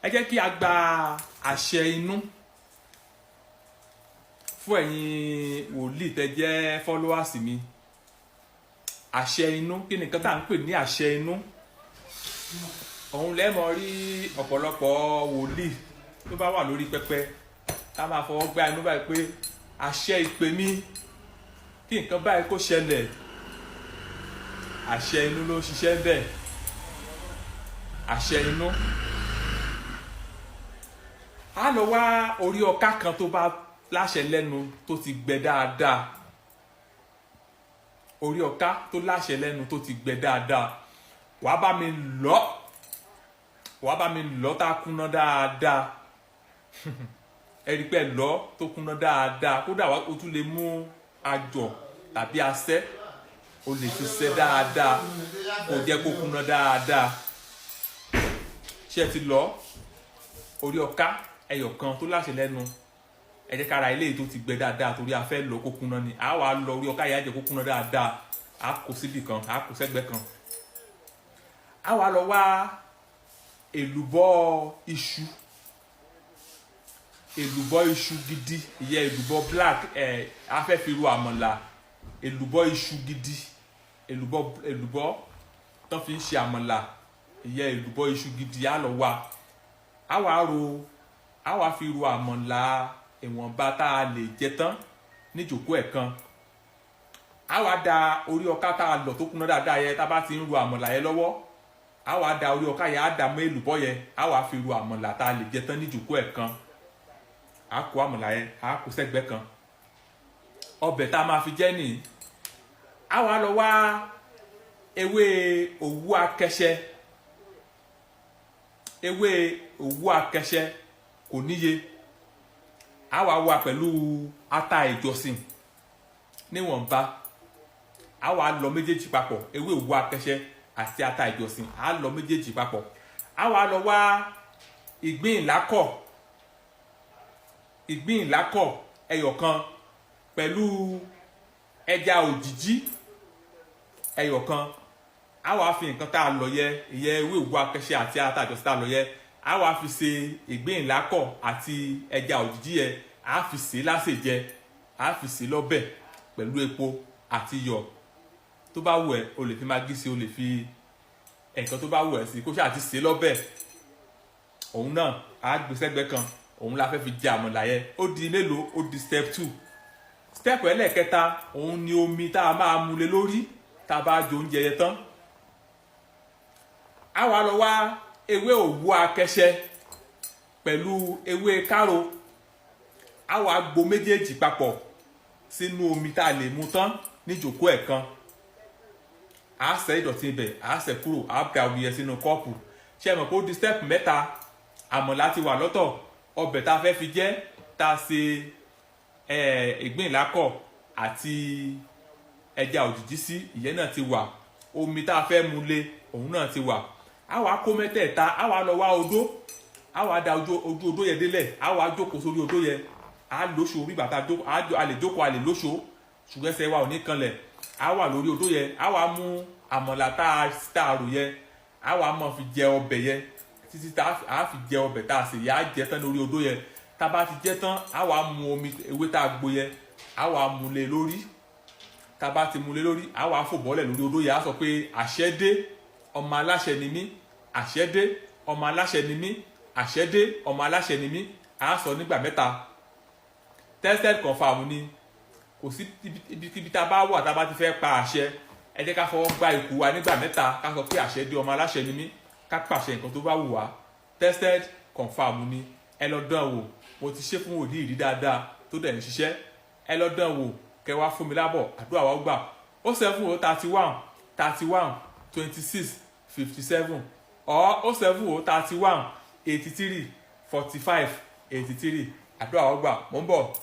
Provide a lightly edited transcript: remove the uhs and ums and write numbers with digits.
Ẹ jẹ́ kí a gba àṣẹ inú fún ẹ̀yin wòlíì tẹ́ jẹ́ followers mi. Àṣẹ inú, kí ni nǹkan tá à ń pè ní àṣẹ inú? Òun lẹ́mọ̀ rí ọ̀pọ̀lọpọ̀ wòlíì tó bá wà lórí pẹpẹ, tá máa fọwọ́ gbá inú báyìí pé àṣẹ ìpè mi, kí nǹkan báyìí kó ṣẹlẹ̀. Àṣẹ inú ló ń ṣiṣẹ́ bẹ́ẹ̀. Àṣẹ inú, a lọ wá orí ọká kan tó bá láṣẹ lẹ́nu, tó ti gbẹ dáadáa. Orí ọká tó láṣẹ lẹ́nu, tó ti gbẹ dáadáa, wàá bá mi lọ, wàá bá mi lọ tá a kúnná dáadáa. Ẹ rí pé lọ tó kúnná dáadáa, kódà o tún lè mú àjọ tàbí asẹ́, o lè fi ṣe dáadáa kó jẹ́ kó kúnná dáadáa. Ṣé ẹ ti lọ orí ọká ẹyọ kan tó láṣẹ lẹ́nu? Ẹ jẹ́ ká ra eléyìí tó ti gbẹ dáadáa, torí a fẹ́ lọ kó kúnná ni. A wà lọ orí ọká yìí, á jẹ́ kó kúnná dáadáa. A kó síbì kan, a kó sẹ́gbẹ́ kan. A wà lọ wá èlùbọ́ iṣu, èlùbọ́ iṣu gidi, ìyẹn èlùbọ́ black. Ẹ a fẹ́ fi ro àmàlà. Èlùbọ́ iṣu gidi, èlùbọ́ tó fi ń ṣe àmàlà, ìyẹn èlùbọ́ iṣu gidi, á lọ wá. A wá ro, a wá fi ro àmàlà ìwọ̀nba tá a lè jẹ tán níjòkó ẹ̀ kan. A wá da orí ọká tá a lọ̀ tó kúnná dáadáa yẹn, tá a bá ti ń ro àmàlà yẹn lọ́wọ́, a wá da orí ọká yẹn, á dà mọ́ èlùbọ́ yẹn, a wá fi ro àmàlà tá a lè jẹ tán níjòkó ẹ̀ kan. A kó àmàlà yẹn, a kó sẹ́gbẹ́ kan. Ọbẹ̀ tá a máa fi jẹ nìyí. A wá lọ wá ewé òwú akẹṣẹ. Ewé òwú akẹṣẹ kò níye. A wá wá pẹ̀lú ata ìjọsìn níwọ̀nba, a wá lọ méjèèjì papọ̀. Ewé òwú akẹṣẹ àti ata ìjọsìn, a lọ méjèèjì papọ̀. A wá lọ wá ìgbín ìlákọ̀, ìgbín ìlákọ̀ ẹyọ kan, pẹ̀lú ẹja òjìjí ẹyọ kan. A wá fi nǹkan tá a lọ yẹ, ìyẹn ewé òwú akẹṣẹ àti ata ìjọsìn tá a lọ yẹ, a wá fi ṣe ìgbín ìlákọ̀ àti ẹja òjìjí yẹ. A fi ṣe lásèjẹ, a fi ṣe lọ́bẹ̀ pẹ̀lú epo àti iyọ̀. Tó bá wù ẹ́, o lè fi Maggi sí, o lè fi nǹkan tó bá wù ẹ́ sí, kó ṣáà ti ṣe lọ́bẹ̀. Òun náà, a gbé sẹ́gbẹ́ kan. Òun la fẹ́ fi jẹ àmàlà yẹn. Ó di mélòó? Ó di step two. Step ẹlẹ́ẹ̀kẹta, òun ni omi tá a máa mu lé lórí tá a bá jẹ oúnjẹ yẹn tán. A wá lọ wá ewé òwú akẹṣẹ pẹ̀lú ewé káro. A wá gbo méjèèjì papọ̀ sínú omi tá a lè mu tán níjòkó ẹ̀ kan. A ṣẹ́ ìdọ̀tí ibẹ̀, a ṣẹ́ kúrò, a da omi yẹn sínú kọ́ọ̀pù. Ṣé ẹ mọ̀ pé ó di step mẹ́ta? Àmàlà ti wà lọ́tọ̀, ọbẹ̀ tá a fẹ́ fi jẹ, tá a ṣe ìgbín ìlákọ̀ àti ẹja òjìjí sí, ìyẹn náà ti wà. Omi tá a fẹ́ mu lé, òun náà ti wà. A wá kó mẹ́tẹ̀ẹ̀ta, a wá lọ wá odó, a wá da ojú odó yẹn délẹ̀, a wá jókòó sórí odó yẹn. A lóṣo bí bàtà, a lè jókòó, a lè lóṣo, ṣùgbọ́n ẹsẹ̀ wa ò ní kanlẹ̀. A wà lórí odó yẹn, a wá mú àmàlà tá a rò yẹn, a wá máa fi jẹ ọbẹ̀ yẹn títí tá a fi jẹ ọbẹ̀ tá a sè yẹn. Á jẹ tán lórí odó yẹn. Tá a bá ti jẹ tán, a wá mu omi ewé tá a gbo yẹn, a wá mu lé lórí. Tá a bá ti mu lé lórí, a wá fò bọ́lẹ̀ lórí odó yẹn. A sọ pé, "Àṣẹ dé, ọmọ aláṣẹ ni mí. Àṣẹ dé, ọmọ aláṣẹ ni mí. Àṣẹ dé, ọmọ aláṣẹ ni mí." A sọ nígbà mẹ́ta. Tested, confirm ni. Kò sí ibikíbi tá a bá wà, tá a bá ti fẹ́ pa àṣẹ, ẹ jẹ́ ká fọwọ́ gbá ikùn wa nígbà mẹ́ta, ká sọ pé, "Àṣẹ dé, ọmọ aláṣẹ ni mí." Ká pàṣẹ nǹkan tó bá wù wá. Tested, confirm ni. Ẹ lọ dán wò. Mo ti ṣe fún wòlíì rí dáadáa, tó dẹ̀ ń ṣiṣẹ́. Ẹ lọ dán wò, kẹ wá fún mi lábọ̀. Àdúrà wa gbà. 070 31 31 26 57 or 070 31 83 45 83. Àdúrà wa gbà. Mò ń bọ̀.